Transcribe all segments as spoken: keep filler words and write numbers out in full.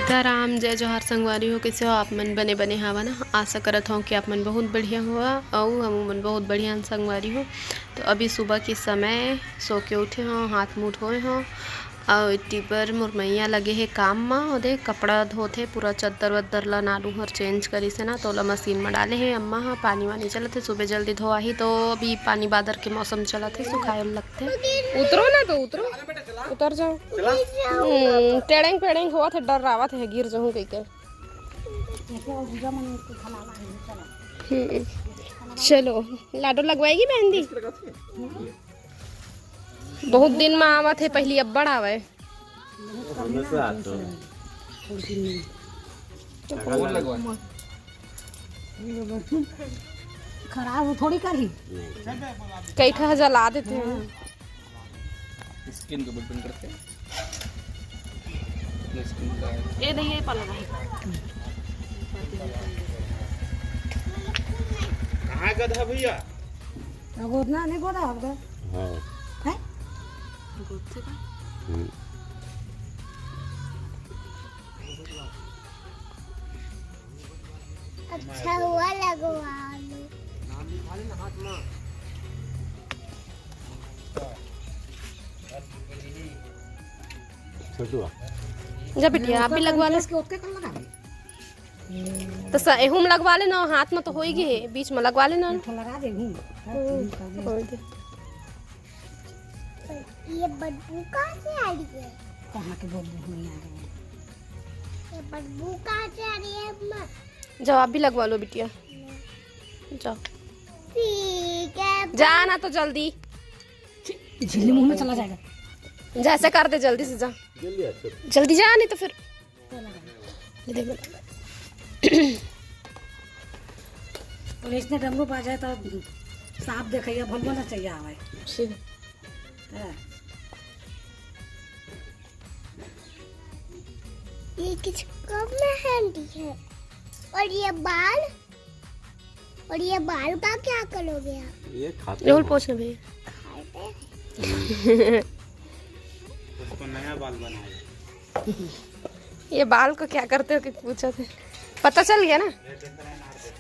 सीताराम, जय जोहार संगवारी हो। कइसे हो आप मन? बने बने हवा ना? आशा करत हौं कि आप मन बहुत बढ़िया होवा अउ हम मन बहुत बढ़िया हन संगवारी हो। तो अभी सुबह के समय, सो के उठे हौं, हाथ मुंह धोए हौं अउ एती बर मोर मइया लगे हे काम म। ओदे कपड़ा धोत हे, पूरा चद्दर वद्दर ला नानू हर चेंज करिस हे ना, तोला मशीन म डाले हे अम्मा ह। पानी वानी चलत हे, सुबह जल्दी धोआही तो अभी पानी बादर के मौसम चलत हे, सुखाए ल लगथे। उतरो ना तो उतरो, उतर जाओ। हम्म, टेड़ेंग पेड़ेंग होवत हे, डर रावत हे गिर जाऊं कहिके। हम्म, चलो, लाडो लगवाएगी मेहंदी। बहुत दिन में आवत हे, पहली अब्बड़ आवे। हमेशा आते हैं। खराब हो थोड़ी करी। कई ठा जला देते हैं। स्किन को बिल्कुल करते हैं। अपने स्किन का ये नहीं, ये पाला नहीं। कहाँ गधा भैया? गोदना नहीं गोदा आपका? हाँ। है? हम्म। अच्छा हुआ लगवा लो। छोटुआ। जा बिटिया, आप भी लगवा ले। इसके ओतके कर लगा दे। तो स-, एहू में लगवा लेना, हाथ में तो हो ही गए, बीच में लगवा लेना। एक ठो लगा दे, हूँ। हम्म, कर दे। हो गया। ये बदबू कहाँ से आ रही है? कहाँ के बदबू हुई आ रही है? ये बदबू कहाँ से आ रही है, अम्मा? जाओ, आप भी लगवा लो बिटिया। नहीं। जाओ। ठीक है। जा ना तो जल्दी। झिल्ली मुंह में चला जाएगा। जैसे कर दे, जल्दी से जा। जल्दी आ, चल। जल्दी जा, नहीं तो फिर ये देख बेटा। पुलिस ने डमरू बाजा तो सांप देखैया भलवा ना चाहिए आवे। ठीक। हाँ। ये किसका मेहंदी है? और ये बाल? और ये बाल का क्या करोगे आप? ये खाते ये और हैं। पूछना भैया। खाते हैं। उसको नया बाल बनाए। ये बाल को क्या करते हो कि पूछा थे, पता चल गया ना।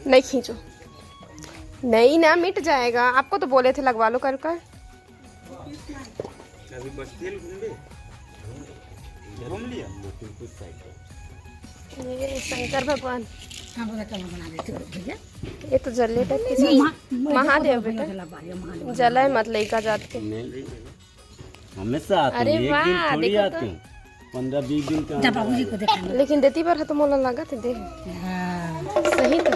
नहीं खींचो, नहीं ना, मिट जाएगा। आपको तो बोले थे लगवा लो कल का। अभी बस्ती घूम लिया। ये शंकर भगवान। हाँ, बोला, चलो बना देते हो, भैया। ये तो जले टाइप के नहीं, महा-, महादेव बेटा। जला, महादेव। जलाए मत लइका जात के। नहीं, हमेशा आते हैं, अरे एक दिन वाह, थोड़ी देखो तो। आते हैं। पन्द्रह बीस दिन का जा अंदर बाबूजी आ को जाते हैं। देखा। लेकिन देती बर है तो मोला लागत है दे। हाँ। सही तो।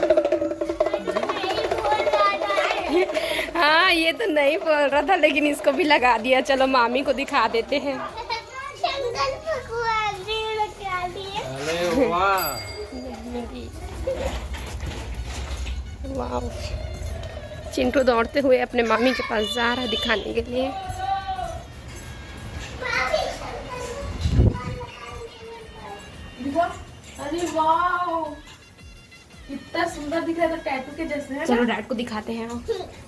हाँ, ये तो नहीं बोल रहा था, लेकिन इसको भी लगा दिया। चलो, मामी को दिखा देते हैं। शंकर भगवान जी लगा दिए। अरे वाह। वाह। चिंटू दौड़ते हुए अपने मामी के पास जा रहा है दिखाने के लिए। अरे वाह, कितना सुंदर दिख रहा है, तो टैटू के जैसे है ना? चलो, डैड को दिखाते हैं।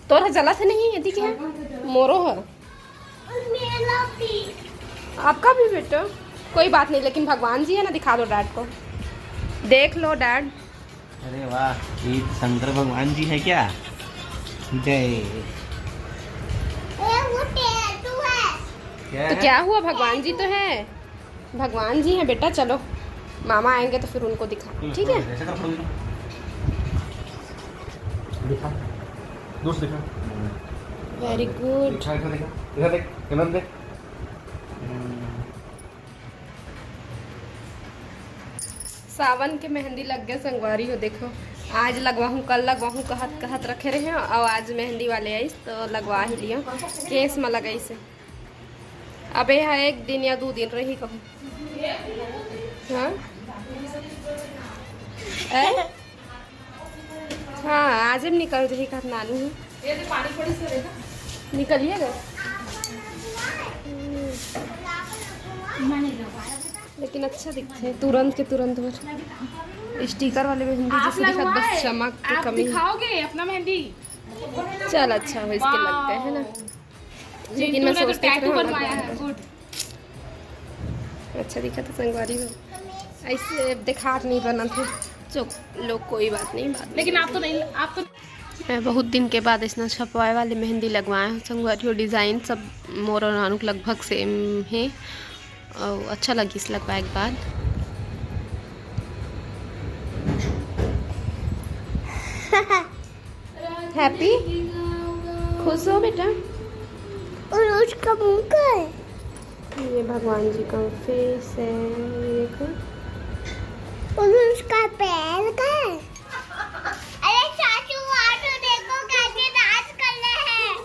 तोरा जला से नहीं है, दिखे है? मोरो है। आपका भी बेटा? कोई बात नहीं, लेकिन भगवान जी है ना, दिखा दो डैड को। देख लो डैड। अरे वाह, ये तो शंकर भगवान जी है क्या? जय। ए, वो टैटू है। क्या तो है? क्या हुआ, भगवान जी तो है। भगवान जी हैं बेटा, चलो मामा आएंगे तो फिर उनको दिखाओ, ठीक है? ऐसे कर, फोड़ दे। दिखा, दूर से दिखा। Very good। दिखा, इधर दिखा, इधर देख, कैमरा में देख। सावन के मेहंदी लग गए संगवारी हो, देखो आज लगवाहूँ, कल लगवाहूँ कहत कहत रखे रहे हैं, और आज मेहंदी वाले आइस तो लगवा ही लियो। केस में लगाइस हे। अबे हा एक दिन या दू दिन रही कहूँ। हाँ? ए? हाँ, आज हम निकल रही कहत नानू है। निकलिए गए। लेकिन अच्छा दिखते हैं, तुरंत के तुरंत। और स्टिकर वाले मेहंदी जैसे दिखत, बस चमक के आप कमी। दिखाओगे अपना मेहंदी? चल, अच्छा हो इसके लगते है ना। लेकिन मैं सोचती थी टैटू बनवाया है, गुड। अच्छा दिखत हे संगवारी हो, ऐसे दिखात नहीं बनत हे। चुप लोग, कोई बात नहीं, बात लेकिन आप तो नहीं, आप तो मैं बहुत दिन के बाद ऐसना छपवाए वाले मेहंदी लगवाए हूँ संगवारी हो। डिजाइन सब मोर और नानू के लगभग सेम हे और अच्छा लगिस लगवाए के बाद। हैप्पी, खुश हो बेटा? और उसका मुंह का है। ये भगवान जी का फेस है, ये देखो। और उसका पैर का है। अरे चाचू, वहाँ तो देखो, कैसे डांस कर रहे हैं।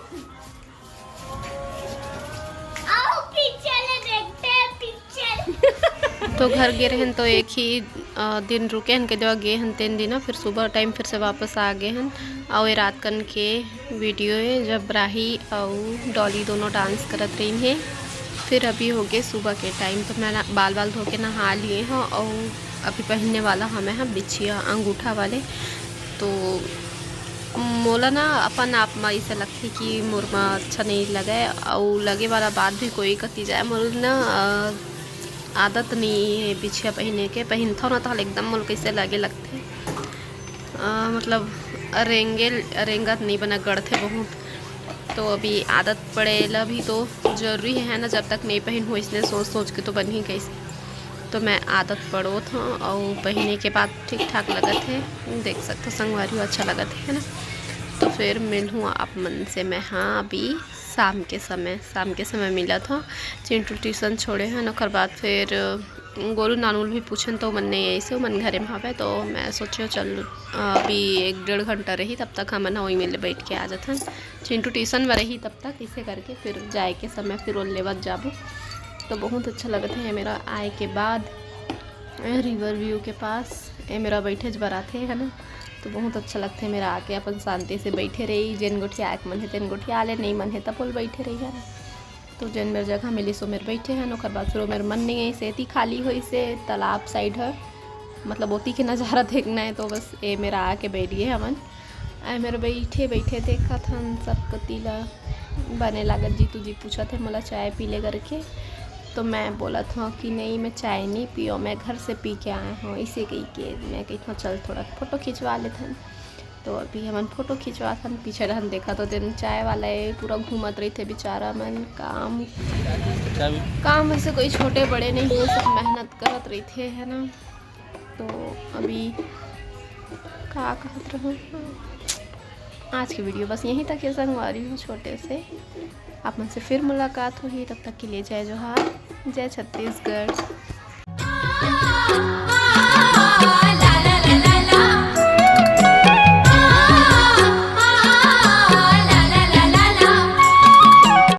आओ, पिक्चर देखते हैं, पिक्चर। तो घर गे रहन तो एक ही, अ, दिन रुके हन, के जगह गे हन तेन दिन, फिर सुबह टाइम फिर से वापस आ गए हन। और ये रात कन के वीडियो है, जब राही और डॉली दोनों डांस करत रही है। फिर अभी हो गए सुबह के टाइम, तो मैं ना बाल बाल धो के नहा लिए हूँ और अभी पहनने वाला हमें हम बिछिया अंगूठा वाले। तो मोला ना अपन आप म ऐसे लगथे कि मोर म अच्छा नहीं लगे, अउ लगे वाला बात भी कोई कती जाए, मोर ना, अ, आदत नहीं है बिछिया पहने के। पहनथव ना तो एकदम मोला कैसे लगे लगथे, अ, मतलब रेंगे, रेंगत नहीं बना, गड़थे बहुत। तो अभी आदत पड़ेला भी तो जरूरी है ना, जब तक नहीं पहनहूँ इसने सोच सोच के तो बनही कैसे। तो मैं आदत पड़ोत हूँ और पहने के बाद ठीक ठाक लगत है, देख सकते हो संगवारी हो, अच्छा लगत है ना। तो फिर मिलहूँ आप मन से मैं, हाँ, अभी शाम के समय, शाम के समय मिलत हूँ। चिंटू ट्यूशन छोड़े हैं, ओकर बाद फिर गोलू नानू ल भी पूछन तो मन नहीं ऐसे, मन घरे में हवे। तो मैं सोचे चल अभी एक डेढ़ घंटा रही, तब तक हमन ह ओही मेर ले बैठ के आ जाथन। चिंटू ट्यूशन में रही तब तक, इसे करके फिर जाए के समय फिर ओला लेवत जाबो। तो बहुत अच्छा लगत है मेरा आए के बाद रिवर व्यू के पास, ये मेरा बैठे ज बरात है, है ना। तो बहुत अच्छा लगता है मेरा आके अपन शांति से बैठे रही, जेन गोठिया आए के मन है तेन गोठिया ले, नहीं मन है तब बोल बैठे रही, है ना। तो जेन मेर जगह मिलिस ओ मेर बैठे हन, ओकर बाद फिर ओ मेर मन नहीं है, सेती खाली होइस हे तालाब साइड ह, मतलब ओती के नज़ारा देखना है। तो बस ए मेर आके बैठ गए हमन। ए मेर बैठे बैठे देखत हन सब कती ला, बने लागत। जीतू जी पूछत हे मोला चाय पी ले करके, तो मैं बोलत हूँ कि नहीं, मैं चाय नहीं पियो, मैं घर से पी के आया हूँ, इसे कही के मैं कहत हूँ चल थोड़ा फोटो खिंचवा लेथन। तो अभी हमन फोटो खिंचवाथन, पीछे डहन देखा तो तेन चाय वाला ए पूरा घूमत रहिथे बेचारा मन। काम, काम वैसे कोई छोटे बड़े नहीं है, सब मेहनत करत रहिथे, है ना। तो अभी का कहत रहूँ, आज की वीडियो बस यहीं तक है संगवारी हो, छोटे से। आप मन से फिर मुलाकात होही, तब तक के लिए जय जोहार, जय छत्तीसगढ़।